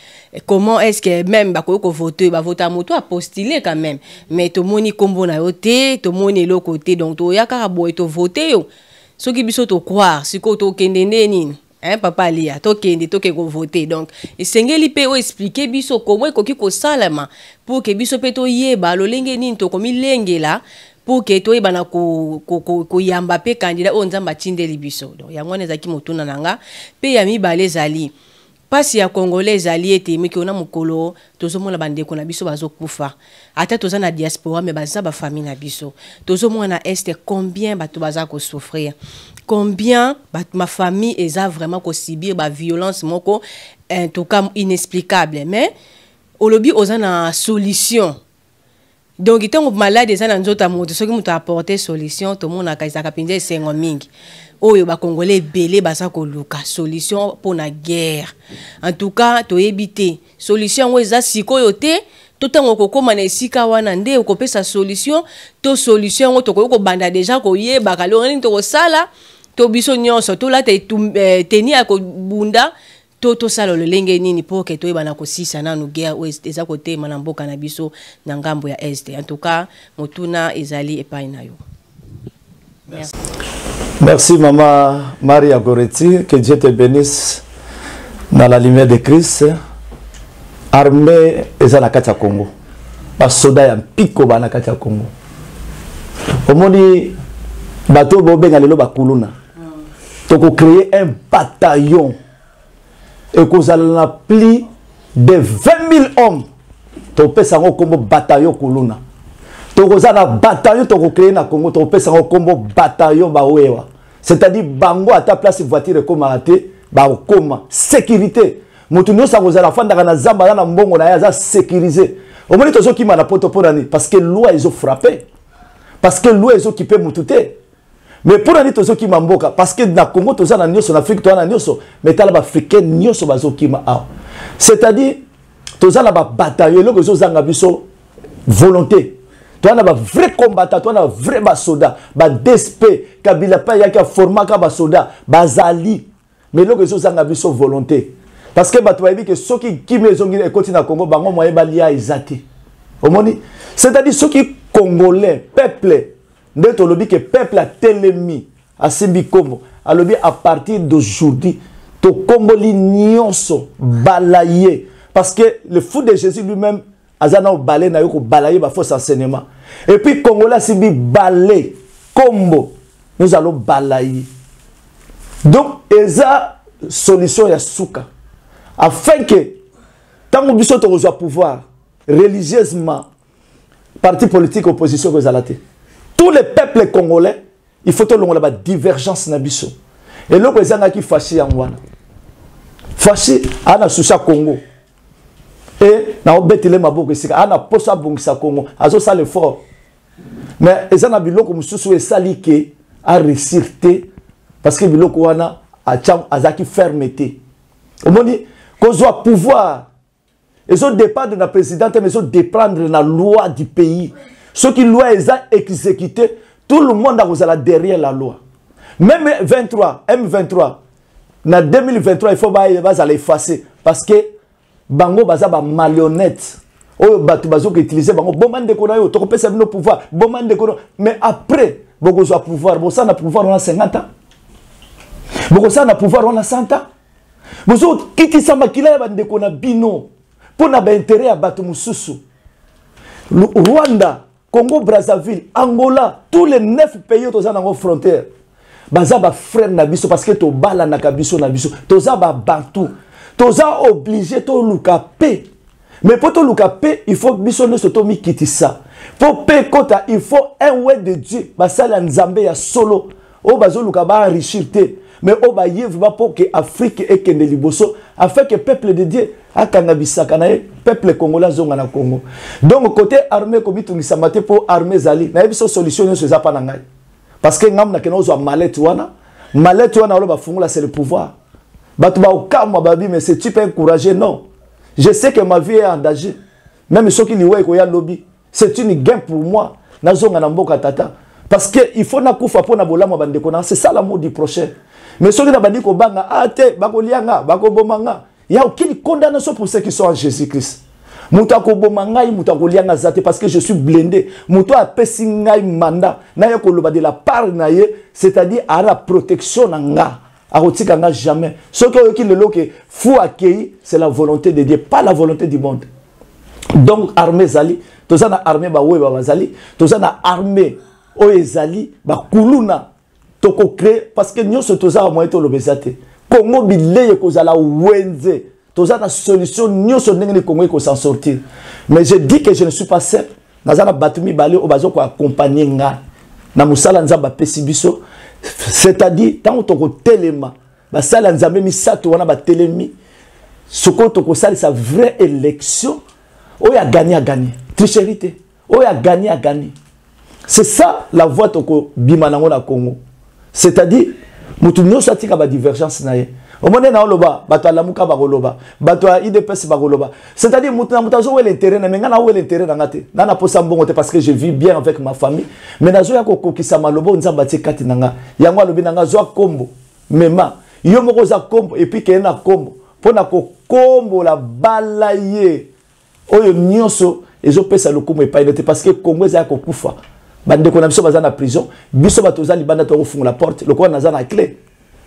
comment est ce que même bakoki kovote, bavota moto apostule quand même, mais tomoni nkombo na yo te, tomoni eloko te. Donc toya kaka boye tovote yo? Soki biso tocroire sikoyo, tokende nde nini, hein, papa Alia? Tokende, toke kovote. Donc esengeli mpe oexpliquer biso komo ekoki kosalama pour que biso mpe toyeba lolenge nini tokomilengela pour que toyebana koyamba mpe candidat oyo Nzambe atindeli biso. Donc yango wana ezalaki motuna na nga. Mpe ya mibale ezali: mpasi ya Congolais ezali ete mikolo na mokolo tozomona bandeko na biso bazokufa. Ata toza na diaspora, mais baza bafamille na biso. Tozomona na Est combien bato baza kosouffrir, combien mafamille eza vraiment kosubir baviolence moko, en tout cas inexplicable. Mais olobi oza na solution. Donc ntango malade eza na nzoto ya moto, soki moto apporte solution, tomonaka ezalaka mpenza esengo mingi. Oyo bakongolais ebele baza koluka solution mpona guerre, en tout cas toyebi te solution yango eza sikoyo te, to ntango okokóma na esika wana nde okopesa solution, to solution yango tokoki kobanda déjà koyebaka lelo nini tokosala, to biso nyonso tolata tenue ya kobunda, to tosala lolenge nini mpo ke toyebana kosisa nanu guerre oyo eza kotema na mboka na biso na ngambo ya Est. En tout cas, motuna ezali epai na yo. Merci. Merci maman Maria Goretti, que Dieu te bénisse dans la lumière de Christ. Armée eza na kati ya Congo. Basoda ya mpiko ba na kati ya Congo. Omoni bato bobenga lelo bakuluna. Toko créer un bataillon ekozala na plus de 20 000 hommes. Topesa yango nkombo bataillon kuluna. Tokoza na bataillon tokocréer na Congo, tokopesa yango nkombo bataillon bawewa, c'est-à-dire bango ata place voiture ekomaka te, bakokoma sécurité. Moto nyonso akozala afandaka na zamba, aza na mbongo na ye, aza sécurisé. Omoni, tozokima na poto mpo na nini? Parce que loi ezofrappe, parce que loi ezokipe motu te. Mais mpo na nini tozokima mboka? Parce que na Congo toza na nyonso, na Afrique toza na nyonso. Mais tala, baafricain nyonso bazokima awa. C'est-à-dire toza na babataillon, eloko ezozanga biso, volonté. Toza na bavrai combattant, toza na bavrai basoda, baDSP. Kabila mpe ayaki, aformaka basoda, bazali. Mais eloko ezozanga biso, volonté, parce que bato bayebi ke soki kimi ezongi, ekoti na Congo, bango moye balia eza te. Omoni, c'est-à-dire soki Congolais, peuple, nde tolobi ke peuple atelemi, asimbi nkombo, alobi: à partir d'aujourd'hui tokomboli nyonso, balaye. Parce que le fou de Jésus lui-même aza na obale na yo kobalaye bafausse enseignement. Et puis Congolais asimbi bale, kombo, nous allons balayer. Donc eza solution ya suka, afin que ntango biso tokozwa pouvoir religieusement, parti politique, opposition kozala te. Tous les peuples congolais, il faut tolongola badivergence na biso. Eloko ezangaki Fatshi, yango wana. Fatshi aa na souci ya Congo e naobetele maboko esika aa na poso abongisa Congo, azosala effort. Mais eza na biloko mosusu esali ke aréussir te, parce que biloko wana azalaki ferme te. Omoni, kozwa pouvoir ezodépendre na président te, mais ezodépendre na loi du pays. Soki loi eza exécuté, tout le monde akozala derrière la loi. Même 23 M23 na 2023, il faut bazala effacé, parce que bango baza bamarionnette oyo bato bazokoutiliser bango. Boma ndeko na yo, tokopesa bino pouvoir. Boma ndeko na, mais après bokozwa pouvoir, bosala na pouvoir wana 50 ans, bokosala na pouvoir wana 100 ans, bozokitisa makila ya bandeko na bino mpo na baintérêt ya bato mosusu. Rwanda, Congo Brazzaville, Angola, tous les neuf pays oyo toza nango frontière, baza bafrère na biso, parce que tobalanaka biso na biso, toza babantu. Toza obligé toluka paix. Mais mpo toluka paix, il faut biso nyonso tomikitisa. Mpo paix ekota, il faut un oint de Dieu, basali ya Nzambe ya solo oyo bazoluka baenrichir te, mais oyo baye vraiment mpo ke Afrique ekende liboso, afin que peuple de Dieu akanga bisaka na ye, peuple congolais azonga na Congo. Donc côté armée, komitungisama te, mpo armée ezali. Nayebi so solution nyonso eza mpa na ngai, parce que ngambu nakende ozwa mallette wana. Mallette wana olo bafungola, c'est le pouvoir. Bato baokamwa, babi: mais ce type encouragé. Non, je sais que ma vie est en danger. Même soki liwa ekoya lobi, c'est une gain pour moi nazonga na mboka tata, parce que il faut nakufa mpo na bolamu ya bandeko na. C'est ça l'amour du prochain. Mais soki na bandi kobanga, ah te, bakolia nga, bakoboma nga, ya aucune condamnation pour ceux qui sont en Jésus Christ. Moto akoboma ngai, moto akolia nga aza te, parce que je suis blindé. Moto apesi ngai mandat naye koloba de la part na ye, c'est-à-dire aa na protection na nga, akotika nga jamais. Soki oyoki lelo ke fou akei, c'est la volonté de Dieu, pas la volonté du monde. Donc armée ezali, toza na armée, baweba bazali, toza na armée oyo ezali bakuluna. Tokocréer, parce que nyonso toza ba moyen, toloba eza te. Kongo bilei ekozala wenze. Toza na solution nyonso ndenge nini Kongo ekos'en sortir. Mais je dis que je ne suis pas seul. Naza na bato mibale oyo baza koaccompagner ngai na mosala Nzambe apesi biso. C'est-à-dire ntango tokotelema, basali ya Nzambe misato wana batelemi, sikoyo tokosalisa vraie élection. Oyo agagné, agagné, tricherie te. Oyo agagné, agagné. C'est ça la voie tokobima nango na Congo. C'est-à-dire motu nyonso atika badivergence na ye. Omoni, na oloba, bato alamuka bakoloba, bato ya UDPS bakoloba. C'est-à-dire motu na moto azowela intérêt na me. Ngai nawela intérêt na nga te, nga naposa mbongo te, parce que je vis bien avec ma famille. Mais nazoya kokokisa maloba oyo Nzambe atie kati na nga. Yango alobi na nga: zwa kombo, mema yo moko, oza kombo, et puis keye na kombo mpo na kokombola, bala ye oyo nyonso ezopesa lokumu epai na te, parce que Congo eza ya kokufa. Bandeko na biso baza na prison, biso bato oza libanda tokofungola porte lokola naza na clé.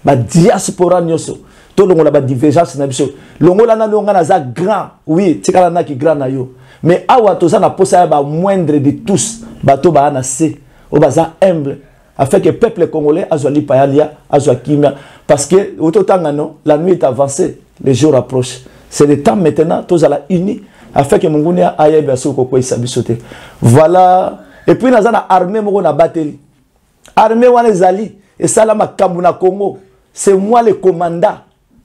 Badiaspora nyonso, tolongola badivergence na biso. Longola nano nga naza grand, oui, tikala naki grand na yo. Mais awa toza na posa ya bamoindre de tous, bato baa na se oyo baza humble, afin que peuple congolais azwa lipa ya lia, azwa kimia. Parce que ototanga no, la nuit est avancée, le jour approche. C'est le temps maintenant tozala unis, afin que monguni ayeba soki kokweyisa biso te. Voilà. Et puis naza na armée moko na bateli. Armée wana ezali esala makambo na Congo. C'est moi le commandant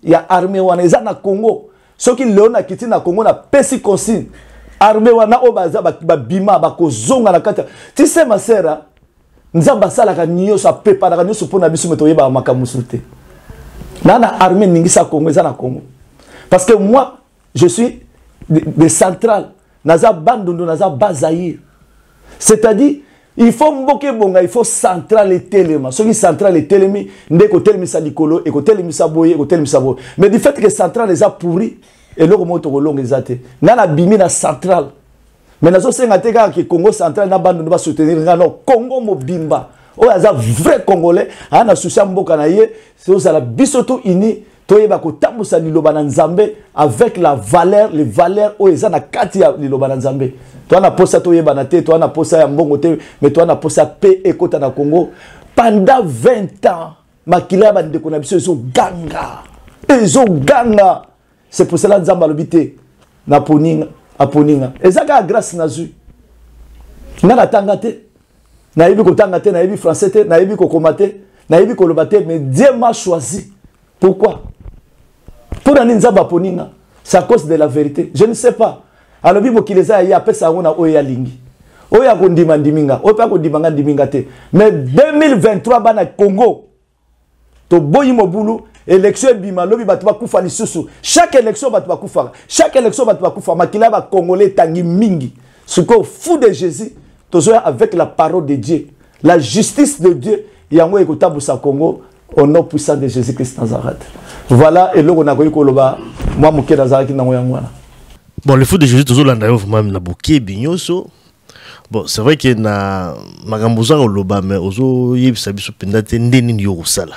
ya armée wana eza na Congo. Soki lelo nakiti na Congo, napesi consigne, armée wana oyo baza babima, bakozonga na kati. Tu sais, ma sœur, Nzambe asalaka nyonso, apreparaka nyonso mpo na biso, me toyebaka makambo mosusu te. Na armée ningisa Congo eza na Congo, parce que moi je suis de centrale, naza Bandundu, naza Bazaïre. C'est-à-dire il faut mboka ebonga, il faut centrale etelema. Soki centrale etelemi, nde ekotelemisa likolo, ekotelemisa boye, ekotelemisa boye. Mais du fait que centrale eza pourri, eloko moko tokolonga eza te. Ngai nabimi na centrale, mais nazosenga te kaka ke Congo central na Bandundu basoutenir nga. Non, Congo mobimba oyo aza vrai Congolais, aya na souci ya mboka na ye, tozala biso to uni, toyeba kotambusa liloba na Nzambe avec la valeur, les valeurs oyo eza na kati ya liloba na Nzambe. Toa na posa toyebana te, toa na posa ya mbongo te, mais toa na posa pe ekota na Congo. Pendant 20 ans, makila ya bandeko na biso ezoganga, ezoganga. C'est pour cela Nzambe alobi te naponinga, aponinga. Eza kaka grâce nazwi. Nga natanga te, nayebi kotanga te, nayebi français te, nayebi kokoma te, nayebi koloba te, mais Dieu m'a choisi. Pourquoi? Mpo na nini Nzambe aponi nga? C'est à cause de la vérité. Je ne sais pas. Alobi mokili eza ya ye, apesa yango na oyo alingi. Oyo akondima, ndimi nga. Oyo mpe akondima nga, ndimi nga te. Mais 2023, bana Congo, toboyi mobulu. Élection ebima lobi, bato bakufa lisusu. Chaque élection bato bakufaka, chaque élection bato bakufa. Makila ya Bacongolais etangi mingi. Sikoyo fou de Jésus tozoya avec la parole de Dieu, la justice de Dieu. Yango ekotambusa Congo au nom puissant de Jésus Christ Nazareth. Voilà eloko nakoki koloba mwa moke nazalaki nango, yango wana. Bon, le fou de Jésus, tozolanda yo vraiment na bokebi nyonso. Bon, c'est vrai que na makambo oza koloba, mais ozoyebisa biso mpenza te nde nini yo kosala,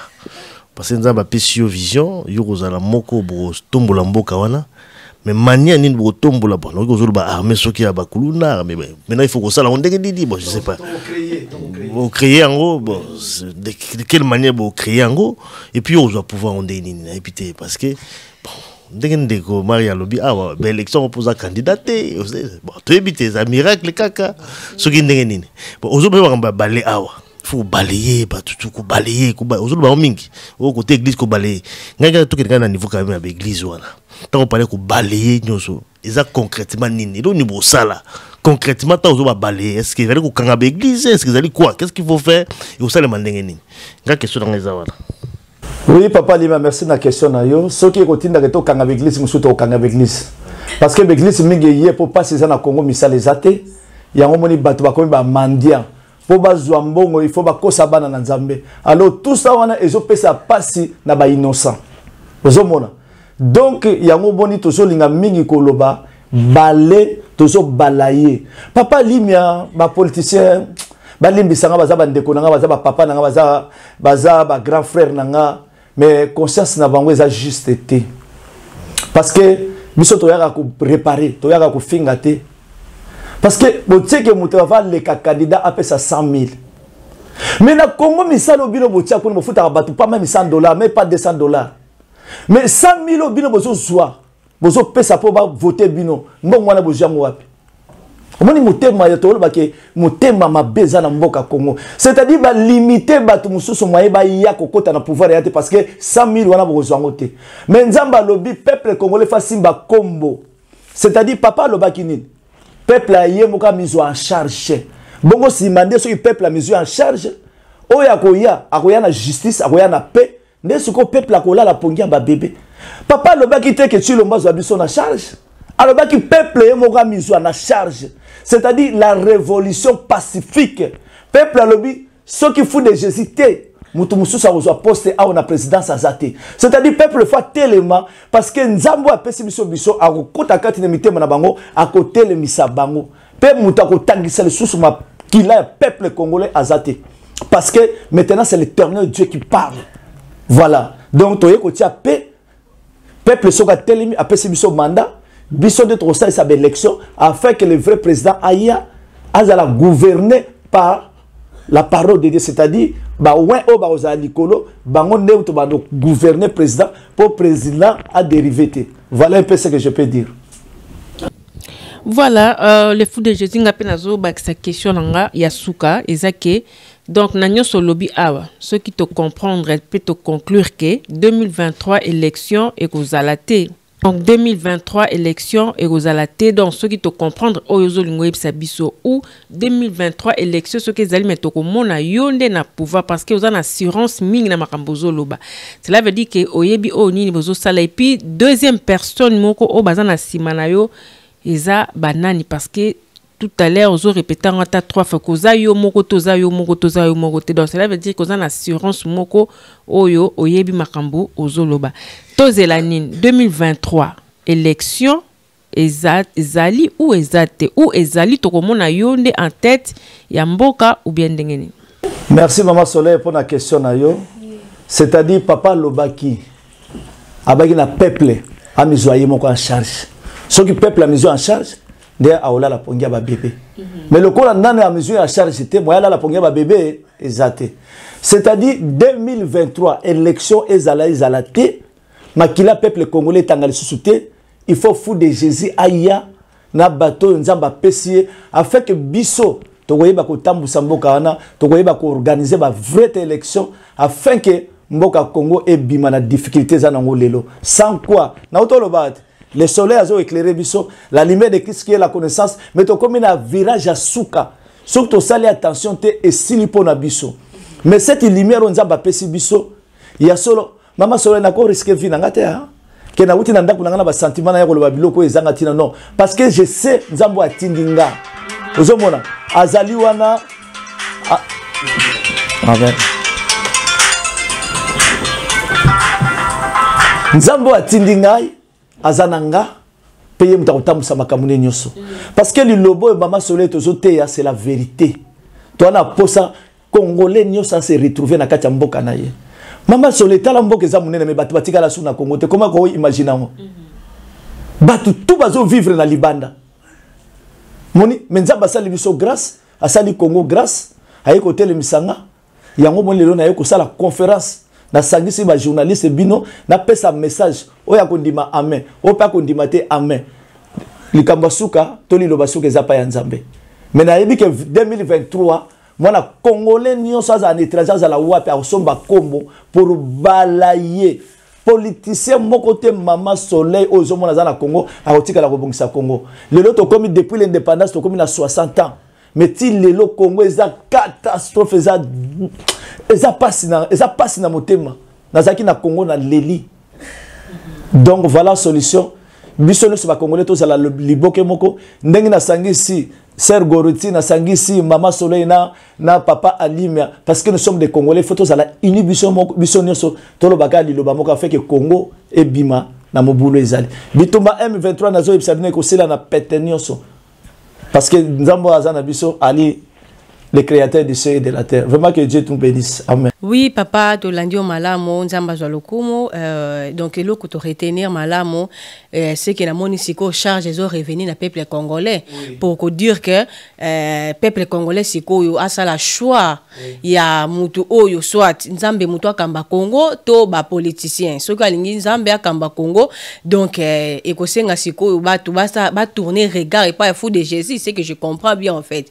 parce que Nzambe apesi yo vision, yo kozala moko bokotombola mboka wana. Mais manière nini bokotombola? Bon, nakoki kozoloba armée soki ya bakuluna armée, maintenant il faut kosala yango ndenge nini? Bon, je sais pas, bocréer yango, bon, de quelle manière bocréer yango? Et puis ozwa pouvoir yango ndenge nini? Nayebi te, parce que bon, ndenge ndeko Mari alobi awa, baélection opoza candidat te. Bon, toyebi te, eza miracle kaka soki ndenge nini. Bon, ozomona makambo ya bale awa, faut kobalayer bato tu, kobalayer. Ozoloba yango mingi oyo kote église, kobalayer. Ngai kaka tokende kaka na niveau quand même ya baéglise wana. Ntango pale kobalayer nyonso, eza concrètement nini? Eloko nini bosala concrètement ntango ozo babalayer? Est ce que ezali kokanga baéglise? Est ce que ezali quoi? Qu'est ce qu'il faut faire? Ekosalema ndenge nini? Nga question nanga eza wana. Oui, papa Lima, merci na question na yo. Soki ekotindaka tokanga baeglise mosusu, tokokanga baeglise, parce que baeglise mingi eye mpo mpasi eza na Congo, misala eza te. Yango moni bato bakomi bamandian mpo bazwa mbongo, il faut bakosa bana na Nzambe. Alors tout ça wana ezopesa mpasi na bainnocent, ozomona. Donc yango boni tozolinga mingi koloba bale, tozobala ye. Papa Limia, bapoliticien balimbisanga, baza bandeko na nga, baza bapapa na nga, baza bagrand frère na nga, mais conscience na bango eza juste te, parce que biso toyaka koréparer, toyaka kofinga te. Parce que botieke moto ava aleka candidat, apesa 100 000, mais na Congo misala oyo bino botia kuna, bofutaka bato pas même 100 $, mais pas 200 $. Mais 100 000 oyo bino bozozwa, bozopesa mpo bavote bino, mbongo wana bozwi yango wapi? Omoni motema ya tolobake, motema mabe eza na mboka Congo. C'est-à-dire balimite bato mosusu moye baya kokɔta na pouvoir ya te, parce que 100 000 wana bokozwa yango te. Mais Nzambe alobi peuple congolais fasimba kombo. C'est-à-dire papa alobaki nini? Peuple aye moko amizwa en charge. Bongo nsima nde soki peuple amizwi en charge, oyo akoya, akoya na justice, akoya na paix. Nde sikoyo peuple akolala pongi ya babebe. Papa alobaki te ke Tshilombo azwa biso na charge. Alobaki peuple ye moko amizwa na charge, c'est-à-dire la révolution pacifique. Peuple alobi soki fou de Jésus te, moto mosusu akozwa poste awa na présidence aza te. C'est-à-dire peuple fa telema, parce que Nzambe oyo apesi biso, biso akokota kati na mitema na bango, akotelemisa bango, mpe moto akotangisa lisusu makila ya peuple congolais aza te, parce que maintenant c'est l'Éternel Dieu qui parle. Voilà. Donc toye kotia pe peuple. Soki atelemi, apesi biso mandat, biso nde tokosalisa baélection afin que le vrai président aya, azala gouverné par la parole de Dieu. C'est-à-dire bawin oyo bakozala likolo, bango nde to gouverner président, mpo président adérivé te. Voilà un peu ce que je peux dire. Voilà, le fou de Jésus, nga mpe nazobakisa question na nga ya suka. Eza ke donc na nyonso olobi awa, soki tocomprendre mpe toconclure ke 2023 élection ekozala te. Donc 2023 élection ekozala te. Donc soki tocomprendre oyo ozolinga oyebisa biso, ou 2023 élection soki ezali, me tokomona yo nde na pouvoir, parce que oza na assurance mingi na makambo ozoloba. Cela veut dire ke oyebi oyo nini bozosala. Et puis deuxième personne moko oyo baza na nsima na yo eza banani? Parce que tout à l'heure ozo répéter yango ata trois fois, koza yo moko te, oza yo moko te, oza yo moko te. Donc cela veut dire koza na assurance moko oyo oyebi makambo ozoloba. Tozela nini? 2023 élection eza, ezali ou eza te, ou ezali tokomona yo nde en tête ya mboka, ou bien ndenge nini? Merci mama Soleil pour la question na yo. C'est-à-dire papa lobaki abaki na peuple amizwa ye moko en charge. Soki peuple amizwa en charge nde aolala pongi ya babebe. Mais lokola nani amizwi en charge te, moya alala pongi ya babebe eza te. C'est-à-dire 2023 élection ezala ezala te, makila peuple congolais etanga lisusu te. Il faut fou de Jésus aya na bato oyo Nzambe apesi ye, afin que biso tokoyeba kotambusa mboka wana, tokoyeba koorganiser bavrai élection, afin que mboka Congo ebima na difficulté eza nango lelo. Sans quoi nauti oloba te, le soleil azo éclairer biso, la lumière de Christ qui est la connaissance. Mais tokomi na virage ya suka, soki tosali attention te, esili mpo na biso. Mais cette lumière oyo Nzambe apesi biso ya solo, mama Soleil, nako risque vie na nga te ke nauti na ndako na nga na basentiment na ya koloba biloko oyo ezanga ntina. Non, parce que je sais Nzambe oyo atindi nga, ozomona azali wana. Ah. Amen. Nzambe oyo atindi ngai aza na nga mpe ye moto akotambusa makambo ne nyonso, parce que liloba oyo mama Soleil tozoteya, c'est la vérité. Toza na posa Congolais nyonso ase retrouve na kati ya mboka na ye. Mama Soleil, tala, mboka eza monene, me bato batikala su na Congo te. Koma koimagine yango, bato tu bazovivre na libanda moni. Me Nzambe asali biso grâce, asali Congo grâce, aye kotelemisa nga. Yango moni lelo naye kosala conférence, nasangisi bajournaliste bino, napesa message oyo akondima amen, oyo mpe akondima te amen. Likambo ya suka to liloba suka eza pa ya Nzambe. Me nayebi ke 2023 mwana Congolais nyonso, azala na étranger, azala wapi, akosomba kombo pour balayer politicien moko te. Mama Soleil, oyo ozomona aza na Congo akotikala kobongisa Congo. Lelo tokomi, depuis l'indépendance tokomi na 60 ans, mais ti lelo Congo eza catastrophe, eza pasi na, eza pasi na motema. Nazalaki na Congo, na leli. Donc voilà solution: biso nyonso Bacongolais tozala liboke moko. Ndenge nasangisi sœur Goroti, nasangisi mama Soleil na papa Alimia, parce que nous sommes des Congolais, faut tozala uni biso moko, biso nyonso tolobaka liloba moko, afin que Congo ebima na mobulu ezali. Bitumba M23, nazoyebisa bino, ekosila na pete nyonso, parce que Nzambe oyo aza na biso ali le créateur du ciel et de la terre. Vraiment, que Dieu nous bénisse. Amen. Oui, papa, tolandi yo malamu, Nzambe azwa lokumu. Donc eloko toretenir malamu, ce que namoni sikoyo, charge ezo revenir na peuple congolais, pour kodire que peuple congolais sikoyo asala choix ya mutu oyo, soit Nzambe mutu akamba Congo to bapoliticien. Soki alingi Nzambe akamba Congo, donc ekosenga sikoyo bato batourner regard epai ya fou de Jésus. C'est que je comprends bien en fait.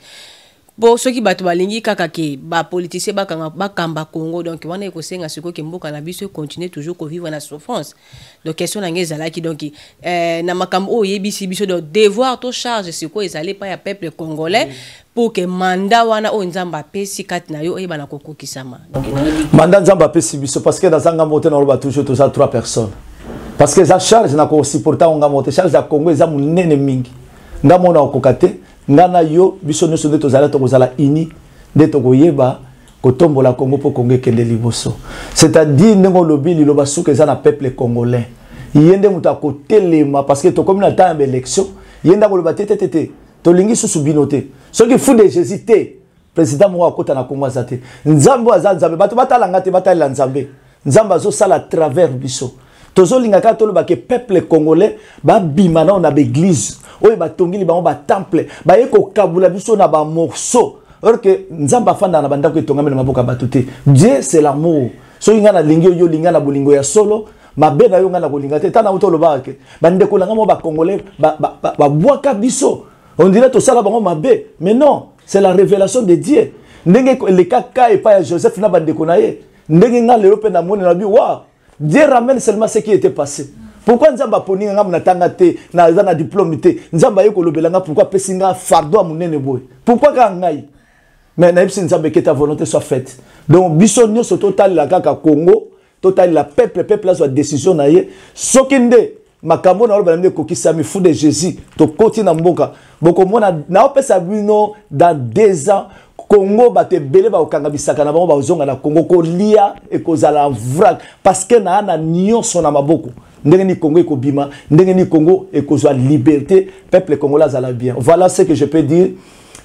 Po soki bato balingi kaka ke bapoliticien bakanga bakamba Congo, donc wana ekosenga sikoyo ke mboka na biso econtinue toujours kovivre na souffrance. Donc question na ngai ezalaki donc na makambo oyo oyebisi biso, donc devoir to charge sikoyo ezali epai ya peuple congolais pour que mandat wana oyo Nzambe apesi kati na yo oyeba na kokokisama. Donc mandat Nzambe apesi biso, parce que naza ngambo te, naloba toujours toza trois personnes, parce que eza charge na kosupporta ngo ngambo te. Charge ya Congo eza monene mingi, ngambo na kokoka te. Nga na yo, biso nyonso nde tozala, tokozala uni nde tokoyeba kotombola Congo mpo Congo ekende liboso. C'est-à-dire ndenge olobi, liloba suka eza na peuple congolais. Ye nde moto akotelema, parce que tokomi na temps ya baélection. Ye nde akoloba te te te te, tolingi susu bino te. Soki fou de Jésus te, président moko akota na Congo aza te. Nzambe oyo aza Nzambe, bato batalanga te, batalela Nzambe. Nzambe azosala travers biso. Tozolinga kaka toloba ke peuple congolais babima nao na baeglise oyo batongili bango batemple, baye kokabula biso na bamorceau, or que Nzambe afandaka na bandako etongami na maboko ya bato te. Dieu, c'est l'amour. Soki ngai nalingi yo, olinga na bolingo ya solo, mabe na yo ngai nakolinga te. Tana uta olobaka ke bandeko na ngai mo Bacongolais babwaka biso, on dirait tosala bango mabe. Mais non, c'est la révélation de Dieu. Ndenge elekaka epai ya Joseph na bandeko na ye, ndenge ngai lelo mpe namoni na bi wa, Dieu ramène seulement ce qui était passé. Pourquoi Nzambe aponi nga natanga te, naza na diplôme te? Nzambe aye kolobela nga, pourquoi apesi nga fardeau ya monene boye? Pourquoi kaka ngai? Mais nayebisi Nzambe que ta volonté soit faite. Donc biso nyonso totalela kaka Congo, totalela peuple, peuple azwa décision na ye. Soki nde makambo na oloba na bino ekokisami, fou de Jésus, tokoti na mboka, bokomona naopesa bino dans 2 ans Congo, bato ebele bakokanga bisaka na bango, bazonga na Congo, kolia ekozala vrac, parce que naa na nyonso na maboko. Ndenge ni Congo ekobima, ndenge ni Congo ekozwa liberté, peuple congolais azala bien. Voilà ce que je peux dire.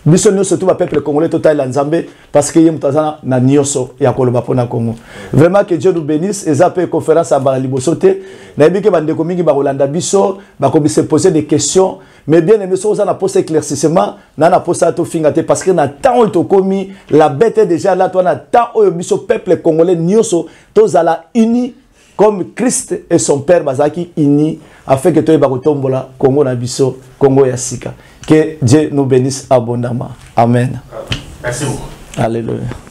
Biso nyonso to bapeuple congolais, totalela Nzambe, parce que ye moto aza na nyonso ya koloba mpona Congo. Vraiment, que Dieu nous bénisse. Eza mpe conférence ya mbala liboso te. Nayebi ke bandeko mingi bakolanda biso, bakomi se poser des questions. Mais bien aimé, soki oza na posa éclaircissement, na posa tofinga te, parce que na temps oyo tokomi, la bête est déjà là. To na temps oyo, biso peuple congolais nyonso tozala unis comme Christ et son Père bazalaki unis, afin que toyeba kotombola Congo na biso, Congo ya sika. Que Dieu nous bénisse abondamment. Amen. Merci beaucoup. Alléluia.